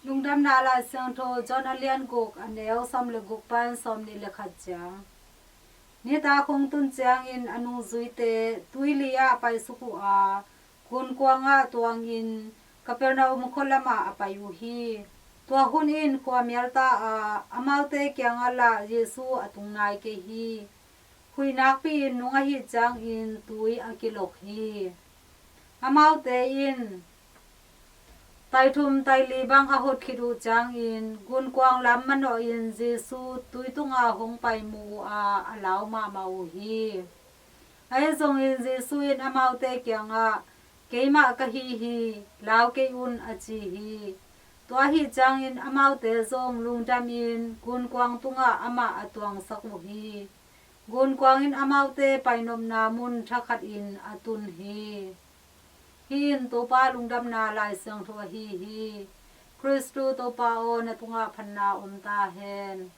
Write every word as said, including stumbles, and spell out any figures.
Lungdamna Lai Siangtho John a lian guk, a neu sawm le guk pan sawm nih le khat ciang. Nitak hong tun ciangin a nungzuite tuili ah paisuk uh a, gunkuang ah tuangin Capernaum khua lamah a pai uh hi. Tua hun in khua mial ta a, amaute kiangah lah Jesu a tung nai kei hi. Huih nakpi-in nung ahih ciangin tui a kilok hi. Amaute in taithum taili bang a hot khit uh ciangin gunkuang lam manawhin Jesu tui tungah hong pai mu uh a, a lau mahmah uh hi. Ahi zongin Jesu in amaute kiangah, "Keimah ka hi hi, lau kei un," a ci hi. Tua ahih ciangin amaute zong lungdamin gunkuang tungah amah a tuangsak uh hi. Gunkuang in amaute painopna mun thakhatin a tun hi. Hih in Topa Lungdamna Lai Siangtho ahi hi. Khristu Topa aw, na tungah phatna om ta hen.